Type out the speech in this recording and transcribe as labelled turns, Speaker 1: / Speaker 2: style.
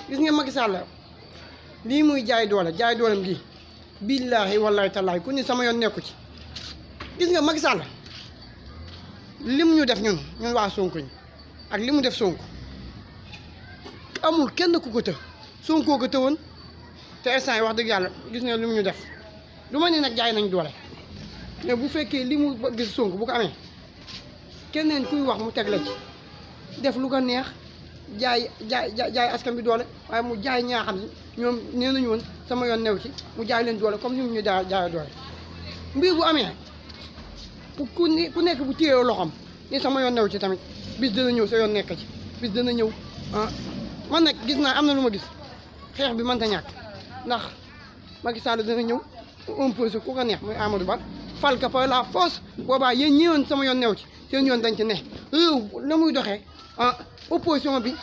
Speaker 1: gis nga Macky Sall lii muy jaay dooleem gi billaahi wallaahi tallaahi ku ni sama yoon nekku ci. gis nga Macky Sall lim ñu def ñun waa Sonko ñi ak li mu def Sonko amul kenn ku ko të Sonko ko tëwoon te instant yi wax dëgg yàlla gis nga li mu ñu def du ma ne nag jaay nañ doole mais bu fekkee li mu gis Sonko bu ko amee keneen kuy wax mu teg la ci def lu ko neex jaay askan bi doole waaye mu jaay ñaa xam si ñoom nee nañu woon sama yoon new ci mu jaay leen doole comme ni mu ñu jaay doole mbir bu amee ku nekk bu téyee loxoom ni sama yoon new ci tamit bis dana ñëw sa yoon nekk ci bis dana ñëw man nag gis naa am na lu ma gis xeex bi mënta ñàkk ndax Macky Sall dana ñëw imposé ku ko neex muy Amadou Ba fal ka par la force boobaa yéen ñëwoon sama yoon new ci seen yoon dañ ci ne réew la muy doxee opposition bi